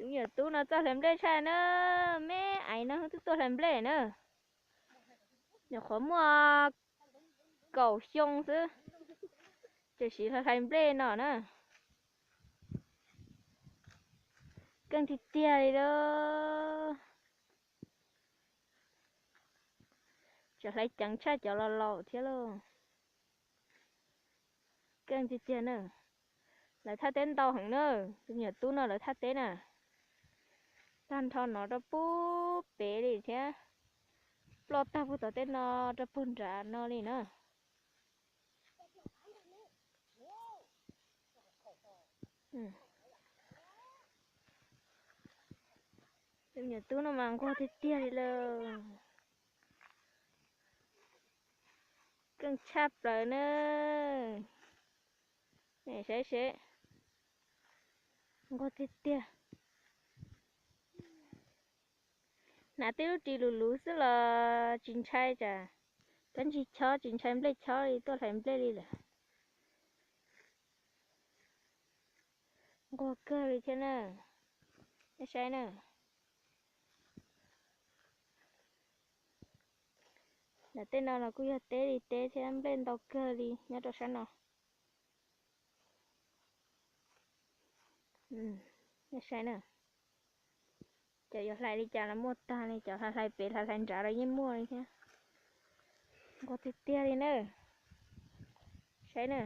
Tus me nyuam tub no txawj hlais nplej tshaj na, me aiv no twb tuaj hlais nplej na. Nyuam qhuav muaj kaum xyoo xwb, tiam sis hlais nplej no na, keej tiag tiag li lauj. Tseem hlais ceev tshaj cov laus laus thiab lauj. Keej tiag tiag na. Lawv thaj teb ntau heev na, tus me nyuam tub no lawv thaj teb na. Tag nrho no rau pub pem li thiab, ploj tag puag tom tej no rau puag nram no li na. Tus me nyuam tub no mas nquag tiag tiag li lauj. Keej tshaj plaws na. Saib seb, nquag tiag tiag. Hnav tib lub ris luv luv xwb los tsis ntshai tsam kab ntsig chob, tsis ntshai nplej chob li, tuaj hlais nplej li lawm. Nquag kawg li thiab na. Nej saib na. Nram tej no los kuj yog teb li teb thiab, nplej ntau kawg li nyob rau sab no. Nej saib na, cov yuav hlais li cas los muaj tag li, cov hlais hlais pem hlais hlais nrad los yeej muaj li thiab. Nquag tiag tiag li na. Saib na.